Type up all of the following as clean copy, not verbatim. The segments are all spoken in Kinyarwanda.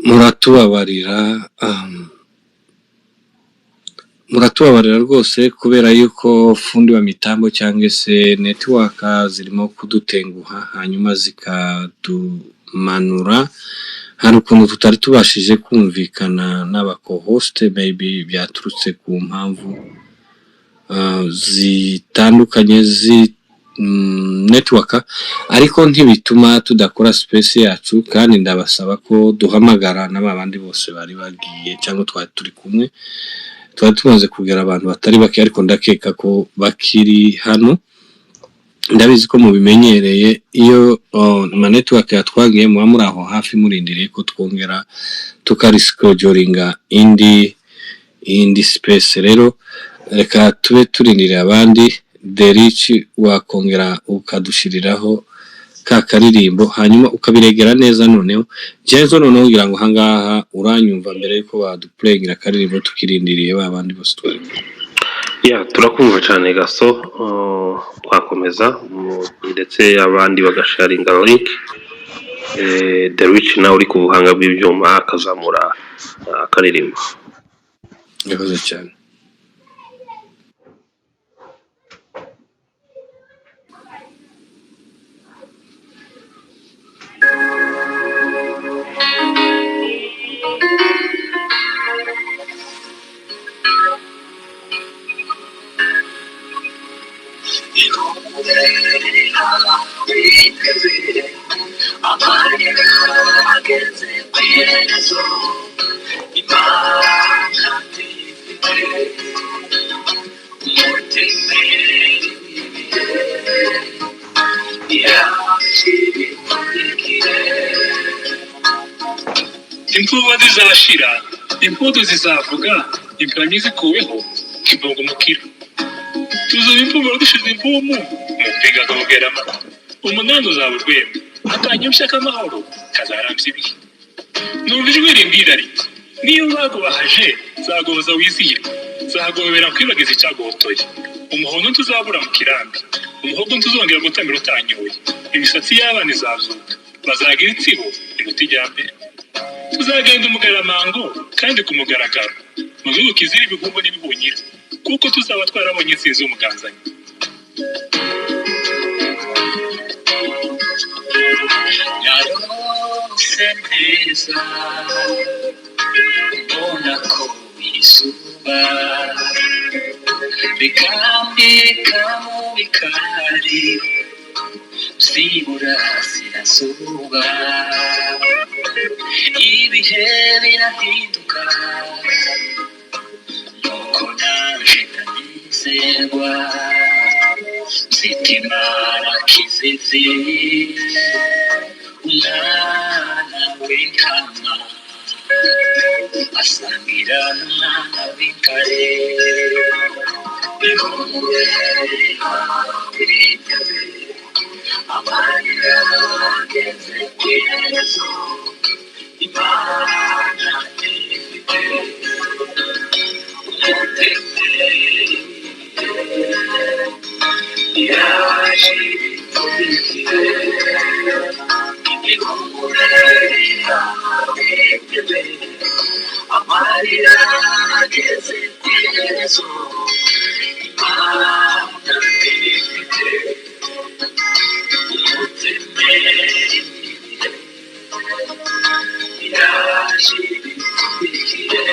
Muratubabarira, muratubabarira rwose kubera yuko fundi wa mitambo cyangwa se network zirimo kudutenguha, hanyuma zikadumanura. Hari ukuntu tutari tubashije kumvikana n'aba co-host, maybe byaturutse ku mpamvu zitandukanye network, ariko ntibituma tudakora space yacu. Kandi ndabasaba ko duhamagara na ba bandi bose bari bagiye cyangwa twari turi kumwe. Twari tumaze kugera abantu batari bake, ariko ndakeka ko bakiri hano. Ndabizi ko mubimenyereye, iyo ama network yatwagiye muba muri aho hafi murindiriye ko twongera tukareschedulinga indi space. Rero reka tube turindiriye abandi. Derich, wakongera ukadushiriraho ka karirimbo, hanyuma ukabiregera neza. Noneho Jenzo, noneho ngira ngo ahangaha uranyumva, mbere yuko baduplayingira akaririmbo tukirindiriye ba bandi bose twari kumwe. Ya, turakumva cyane Gaso. Twakomeza ndetse abandi bagasharinga link. The Rich nawe uri ku buhanga bw'ibyuma akazamura akaririmbo. Yakoze cyane. Imvuba zizashira, impundu zizavuga, impamyi zikuweho, kibongo umukira. Tuzuba impumuro dushize impumu mu mpinga amata. Umunani uzaba urwembe, akanyoshya k'amahoro kazarambya ibihe. Numva ijwi rimbwira riti: "Niyo bagubahaje, zagoboza wizihirwe, zagobera nkwibagiza icyaguhotoye. Umuhondo ntuzabura mu kirambi, umuhogo ntuzongera gutamira utanyoye. Imisatsi y'abana izazuka, bazagira intsibo iruta ijyambere. Tuzagenda umugaramango kandi ku mugaragaro mu gihugu kizira ibihumbu n'ibihunyira, kuko tuzaba twarabonye intsinzi y'umuganzanyo." Narose neza, mbona ko izuba rikambika mu bikari by'iburasirazuba. Ibihe birahinduka, nuko naje ndanezerwa, nzitimara kizizi, umwana w'intama asangira n'umwana w'intare. Ihumure riteze, amarira ageze ku iherezo, Imana ifite umutemeri, yaje ipfundikire. Ihumure riteze, amarira ageze ku iherezo, Imana ifite umutemeri, yaje ipfundikire.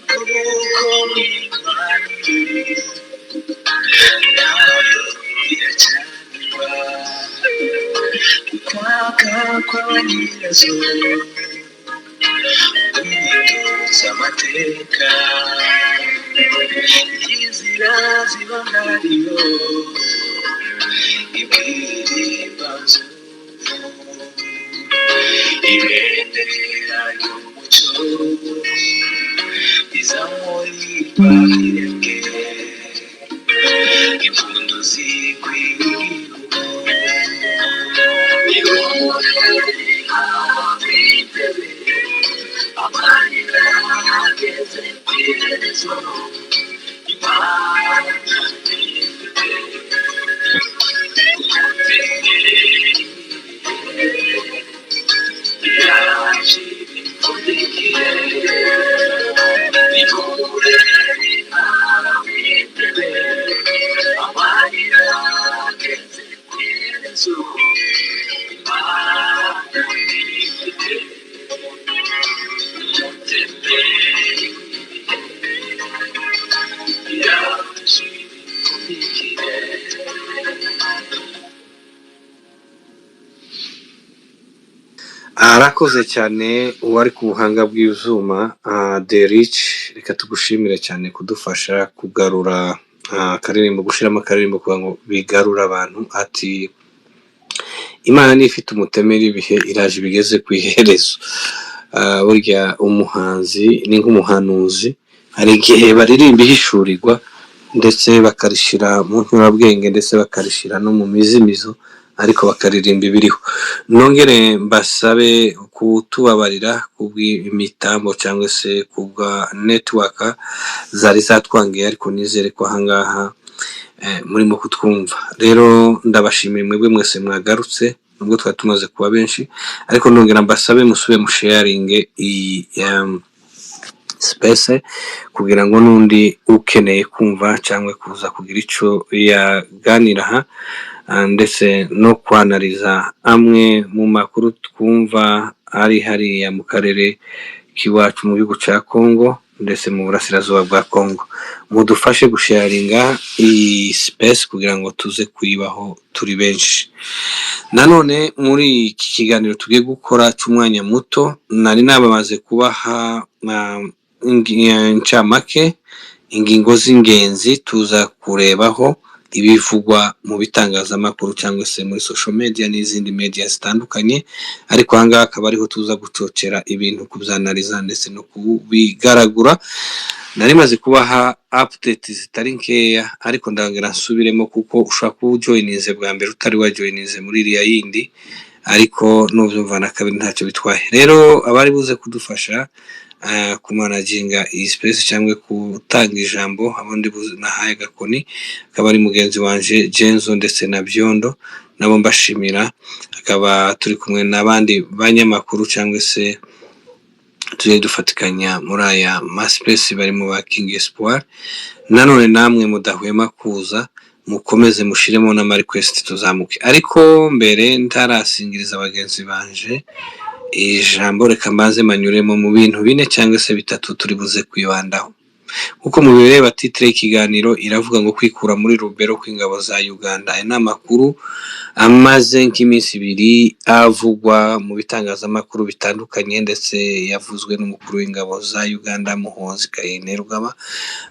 Kuko Imana nayo iracyanywa ukwaka kwa nyirazo, guhindutsa amateka, inzira ziba nkariyo ibwiriba nzu. iherezo. Imana ifite umutemeri, iraje ibipfundikiye, nihure witebe amarira ageze ku iherezo. Imana ifite umutemeri, iraje ibipfundikiye. Arakoze cyane uwari ku buhanga bw'ibyuma, Derich. Reka tugushimire cyane kudufasha kugarura akaririmbo, gushyiramo akaririmbo kugira ngo bigarure abantu. Ati Imana niyo ifite umutemeri w'ibihe, iraje ibigeze ku iherezo. Burya umuhanzi ni nk'umuhanuzi, hari igihe baririmba ihishurirwa ndetse bakarishira mu nturabwenge, ndetse bakarishira no mu mizimizo, ariko bakaririmba ibiriho. Nongere mbasabe kutubabarira kubw'imitambo cyangwa se kubwa network zari zatwangiye, ariko nizere ko ahangaha murimo kutwumva. Rero ndabashimiye mwebwe mwese mwagarutse, nubwo twari tumaze kuba benshi, ariko nongera mbasabe musube musharinge iyi space kugira ngo n'undi ukeneye kumva cyangwa kuza kugira icyo yaganira aha, ndetse no kwanariza amwe mu makuru twumva ari hariya mu karere k'iwacu mu gihugu cya Congo ndetse mu burasirazuba bwa Congo. Mudufashe gusharinga iyi space kugira ngo tuze kuyibaho turi benshi. Nanone muri iki kiganiro tugiye gukora cy'umwanya muto, nari nabamaze kubaha incamake, ingingo z'ingenzi tuza kurebaho ibivugwa mu bitangazamakuru cyangwa se muri social media n'izindi media zitandukanye, ariko ahangaha akaba ariho tuza gucocera ibintu, kubyanariza ndetse no kubigaragura. Nari maze kubaha update zitari nkeya, ariko ndongera nsubiremo kuko ushobora kuba ujoyininze bwa mbere utari wajoyininze muri iriya yindi, ariko nubyumva na kabiri ntacyo bitwaye. Rero abari buze kudufasha kumanaginga iyi space cyangwa gutanga ijambo, abandi nahaye gakoni akaba ari mugenzi wanje Jenzo ndetse na Byondo, nabo mbashimira. Akaba turi kumwe n'abandi banyamakuru cyangwa se tujye dufatikanya muri aya maspace barimo ba King Espoir. Nanone namwe mudahwema kuza, mukomeze mushiremo n'ama request tuzamuke. Ariko mbere ntarasingiriza bagenzi banje ijambo, reka mbanze manyuremo mu bintu bine cyangwa se bitatu turi buze kwibandaho. Nkuko mubireba, titre y'ikiganiro iravuga ngo kwikura muri Rubero kw'ingabo za Uganda. Aya ni amakuru amaze nk'iminsi 2 avugwa mu bitangazamakuru bitandukanye, ndetse yavuzwe n'umukuru w'ingabo za Uganda Muhoozi Kainerugaba,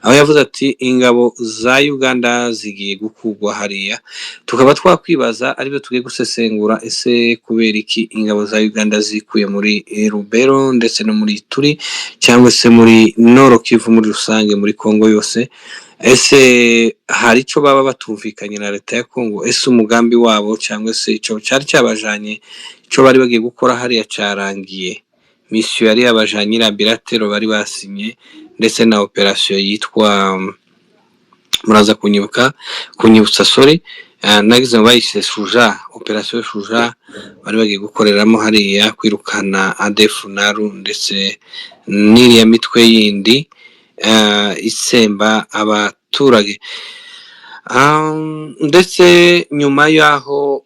aho yavuze ati ingabo za Uganda zigiye gukurwa hariya. Tukaba twakwibaza, aribyo tugiye gusesengura, ese kubera iki ingabo za Uganda zikuye muri Rubero ndetse no muri Ituri cyangwa se muri Nord Kivu muri rusange, muri Congo yose? Ese hari icyo baba batumvikanye na leta ya Congo? Ese umugambi wabo cyangwa se icyo cyari cyabajanye, icyo bari bagiye gukora hariya cyarangiye? Mission yari yabajanye, iriya bilatérale bari basinye, ndetse na operation yitwa, muraza kunyibuka, kunyibutsa, sorry, nagize ngo bayise Shuja, operation Shuja bari bagiye gukoreramo hariya, kwirukana ADF NALU ndetse n'iriya mitwe yindi itsemba abaturage. Ndetse nyuma y'aho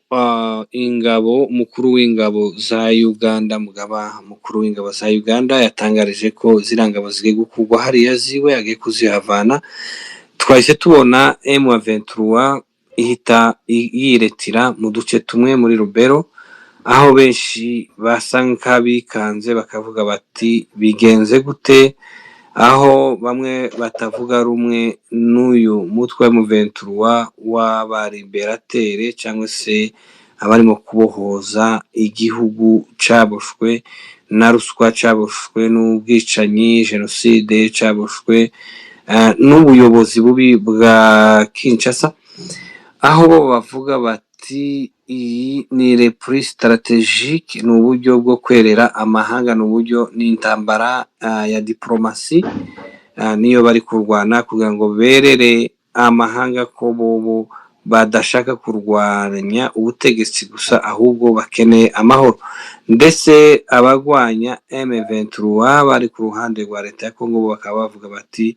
ingabo, umukuru w'ingabo za Uganda, mugaba mukuru w'ingabo za Uganda yatangarije ko ziriya ngabo zigiye gukurwa hariya ziwe, agiye kuzihavana, twahise tubona M23 ihita yiretira mu duce tumwe muri Rubero, aho benshi basa nk'abikanze bakavuga bati bigenze gute, aho bamwe batavuga rumwe n'uyu mutwe wa M23 w'abariberatere cyangwa se abarimo kubohoza igihugu caboshwe na ruswa, caboshwe n'ubwicanyi, jenoside, caboshwe n'ubuyobozi bubi bwa Kinshasa, aho bo bavuga bati iyi ni repli stratégique, ni uburyo bwo kwerera amahanga, ni uburyo, ni intambara ya diplomasi. Niyo bari kurwana kugira ngo berere amahanga ko bobo badashaka kurwanya ubutegetsi gusa, ahubwo bakeneye amahoro. Ndetse abagwanya M23 bari ku ruhande rwa leta ya Congo bo bakaba bavuga bati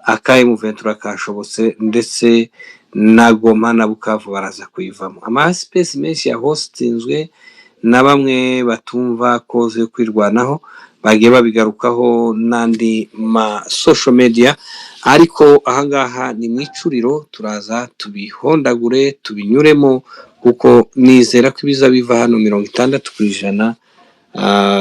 aka M23 kashobotse, ndetse na Goma na Bukavu baraza kuyivamo. Ama space menshi ya hostinzwe na bamwe batumva cause yo kwirwanaho, bagiye babigarukaho n'andi ma social media, ariko ahangaha ni mu icuriro, turaza tubihondagure, tubinyuremo, kuko nizera ko ibiza biva hano 60%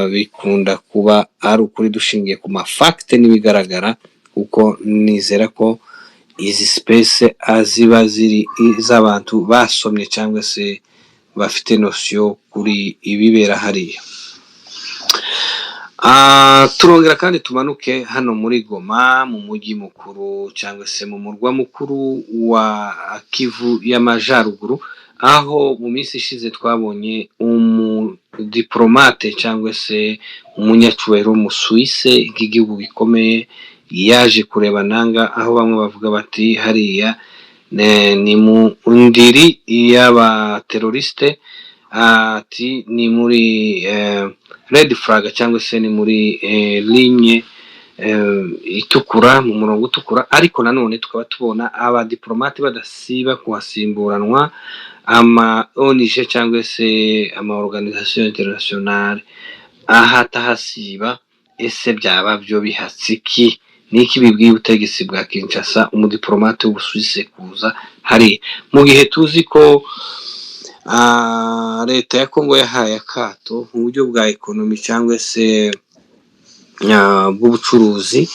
bikunda kuba ari ukuri, dushingiye ku ma facts n'ibigaragara, kuko nizera ko izi space ziba ziri iz'abantu basomye cyangwa se bafite notion kuri ibibera hariya. Turongera kandi tumanuke hano muri Goma, mu mujyi mukuru cyangwa se mu murwa mukuru wa Kivu y'Amajaruguru, aho mu minsi ishize twabonye umudiplomate cyangwa se umunyacyubahiro w'Umusuwise nk'igihugu gikomeye yaje kureba Nanga, aho bamwe bavuga bati hariya ni mu ndiri y'abateroriste, ati ni muri red flag cyangwa se ni muri ligne itukura, mu murongo utukura. Ariko nanone tukaba tubona abadiplomate badasiba kuhasimburanwa, ama ONG cyangwa se ama organisation internationale ahatahasiba. Ese byaba byo bihatse iki? Niki bibwiye ubutegetsi bwa Kinshasa, umudiplomate w'Ubusuwisi kuza hariya, mu gihe tuzi ko leta ya Kongo yahaye akato mu buryo bwa économie cyangwa se bw'ubucuruzi,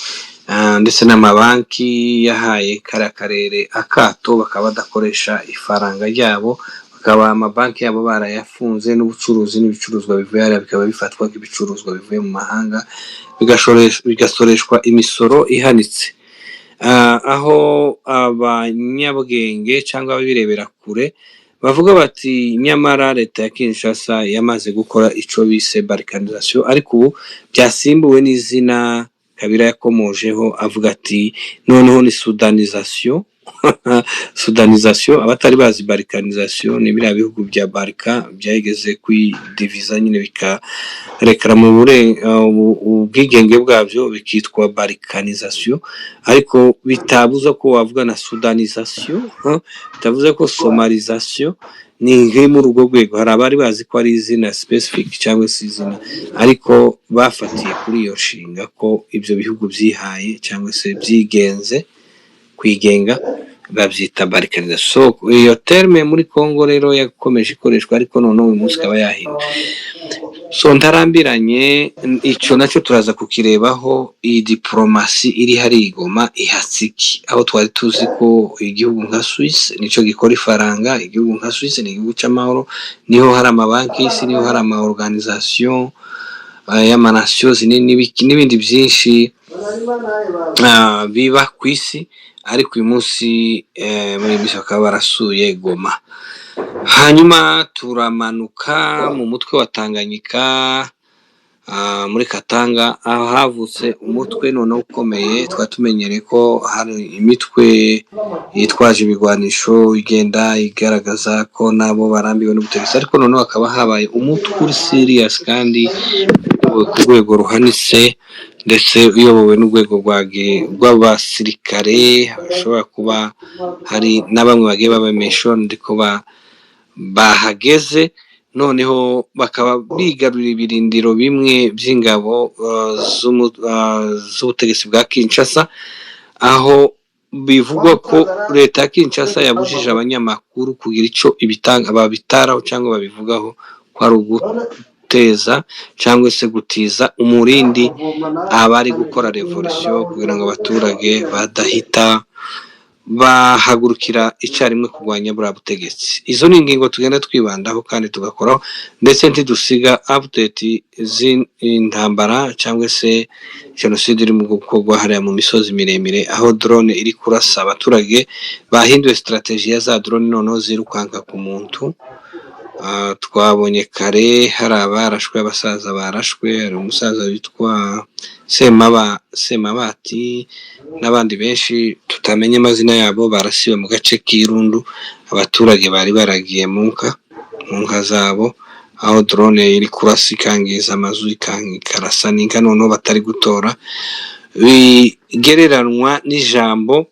ndetse n'amabanki yahaye kariya karere akato, bakaba badakoresha ifaranga ryabo, bakaba amabanki yabo barayafunze, n'ubucuruzi n'ibicuruzwa bivuye hariya bikaba bifatwa nk'ibicuruzwa bivuye mu mahanga, bigasoreshwa imisoro ihanitse. Aho abanyabwenge cyangwa ababirebera kure bavuga bati nyamara leta ya Kinshasa yamaze gukora ico bise balkanisation, ariko ubu byasimbuwe n'izina Kabila yakomojeho, avuga ati noneho ni soudanisation. Soudanisation, abatari bazi balkanisation, ni biriya bihugu bya Balkan byageze kwidiviza nyine, bikarekera mu ubwigenge bwabyo, bikitwa balkanisation, ariko bitabuza ko wavuga na soudanisation, bitavuze ko somalisation ni nk'iri muri urwo rwego. Hari abari bazi ko ari izina specific cyangwa se izina, ariko bafatiye kuri iyo nshinga ko ibyo bihugu byihaye cyangwa se byigenze kwigenga, babyita balkanisation. So iyo terme muri Congo rero yakomeje ikoreshwa, ariko noneho uyu munsi ikaba yahinduwe. So ntarambiranye, icyo nacyo turaza kukirebaho. Iyi diplomasi iri hariya i Goma ihatse iki, aho twari tuzi ko igihugu nka Suisse nicyo gikora ifaranga, igihugu nka Suisse ni igihugu cy'amahoro, niho hari amabanki y'isi, niho hari ama organisation y'ama Nations n'ibindi byinshi biba ku isi, ariko uyu munsi muri iyi minsi bakaba barasuye Goma. Hanyuma turamanuka mu mutwe wa Tanganyika, muri Katanga, aho havutse umutwe noneho ukomeye. Twari tumenyereye ko hari imitwe yitwaje ibigwanisho igenda igaragaza ko nabo barambiwe n'ubutegetsi, ariko noneho hakaba habaye umutwe uri serious kandi uyobowe ku rwego ruhanitse, ndetse uyobowe n'urwego rw'abasirikare. Hashobora kuba hari na bamwe bagiye babamesha ndiko bahageze, noneho bakaba bigarurira ibirindiro bimwe by'ingabo z'ubutegetsi bwa Kinshasa, aho bivugwa ko leta ya Kinshasa yabujije abanyamakuru kugira ico ibitanga babitaraho cyangwa babivugaho, ko ari uguteza cyangwa se gutiza umurindi abari gukora revolution, kugira ngo abaturage badahita bahagurukira icyarimwe kurwanya buriya butegetsi. Izo ni ingingo tugenda twibandaho kandi tugakoraho, ndetse ntidusiga update z'intambara cyangwa se jenoside iri mu gukorwa hariya mu misozi miremire, aho drone iri kurasa abaturage. Bahinduye strategy ya za drone, noneho zirukanka ku muntu. Twabonye kare hari abarashwe, abasaza barashwe, hari umusaza witwa Semaba, Semabati n'abandi benshi tutamenye amazina yabo, barasiwe mu gace k'Irundu. Abaturage bari baragiye mu nka zabo, aho drone iri kurasa ikangiza amazu, ikarasa n'inka, noneho batari gutora. Bigereranwa n'ijambo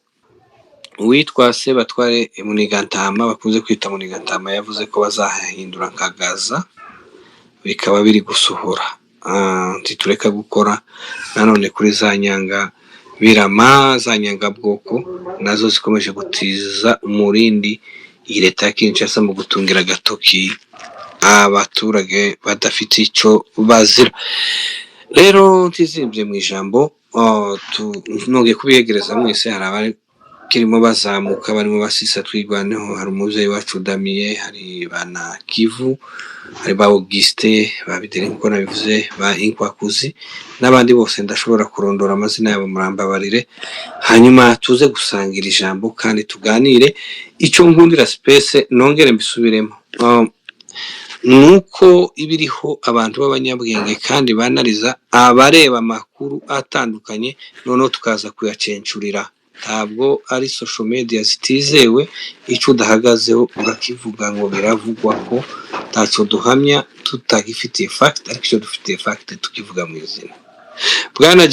uwitwa Sebatware Munigantama, bakunze kwita Munigantama, yavuze ko bazahahindura nka Gaza, bikaba biri gusohora. Ntitureka gukora nanone kuri za nyanga birama, za nyangabwoko nazo zikomeje gutiza umurindi iyi leta ya Kinshasa mu gutungira agatoki abaturage badafite icyo bazira. Rero ntizimbye mu ijambo, nongeye kubiyegereza mwese. Hari abakirimo bazamuka barimo basisa Twirwaneho, hari umubyeyi wacu Damiye, hari ba na Kivu, hari ba Auguste, ba Bideri nkuko nabivuze, ba Inkwakuzi n'abandi bose ndashobora kurondora amazina yabo, murambabarire. Hanyuma tuze gusangira ijambo kandi tuganire. Icyo nkundira space, nongere mbisubiremo, nuko iba iriho abantu b'abanyabwenge kandi banariza, abareba amakuru atandukanye, noneho tukaza kuyacencurira. Ntabwo ari social media zitizewe, icyo udahagazeho urakivuga ngo biravugwa ko ntacyo duhamya tutagifitiye fact, ariko icyo dufitiye fact tukivuga mu izina. Bwana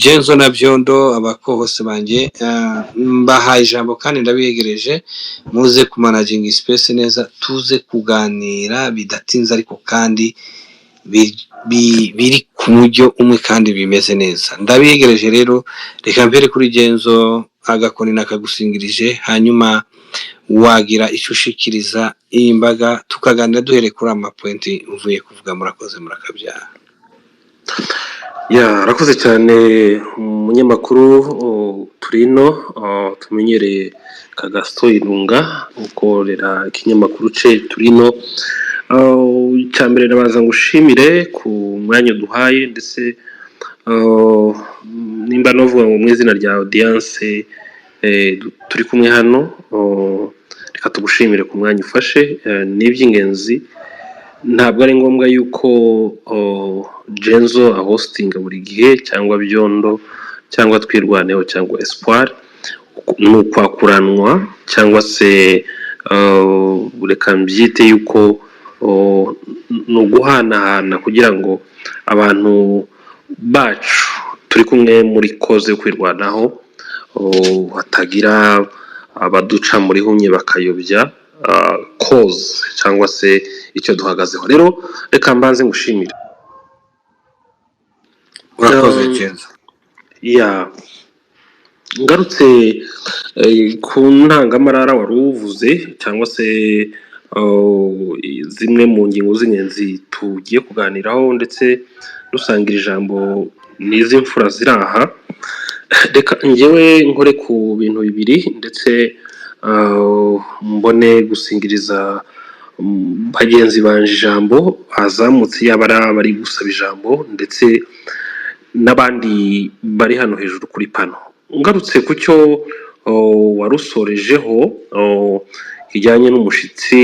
Genzo na Byondo, abakohose banjye, mbahaye ijambo kandi ndabiyegereje, muze kumanaginga space neza, tuze kuganira bidatinze ariko kandi biri ku mujyo umwe kandi bimeze neza. Ndabiyegereje rero, reka mpere kuri Genzo. Agakoni nakagusingirije, hanyuma wagira icyo ushikiriza iyi mbaga, tukaganira duhereye kuri ama points mvuye kuvuga. Murakoze, murakabyara. Ya, arakoze cyane umunyamakuru Turino, tumenyereye Kagasito Irunga, ukorera ikinyamakuru ce Turino. Icya mbere ndabanza ngushimire ku mwanya uduhaye, ndetse nimba novuga ngo mu izina rya audience turi kumwe hano, reka tugushimire ku mwanya ufashe. Ni iby'ingenzi, ntabwo ari ngombwa yuko Genzo ahostinga buri gihe, cyangwa Byondo, cyangwa Twirwaneho, cyangwa Espoir. Ni ukwakuranwa, cyangwa se reka mbyite yuko ni uguhanahana kugira ngo abantu bacu turi kumwe muri cause yo kwirwanaho hatagira abaduca muri humye bakayobya cause cyangwa se icyo duhagazeho. Rero reka mbanze ngushimire. Urakoze, Genzo. Ya, ngarutse ku ntangamarara wari uvuze, cyangwa se zimwe mu ngingo z'ingenzi tugiye kuganiraho ndetse dusangira ijambo n'izi mfura ziri aha, reka njyewe nkore ku bintu bibiri, ndetse mbone gusingiriza bagenzi banje ijambo bazamutse, yaba ari abari gusaba ijambo ndetse n'abandi bari hano hejuru kuri pano. Ngarutse ku cyo warusorejeho kijyanye n'umushitsi.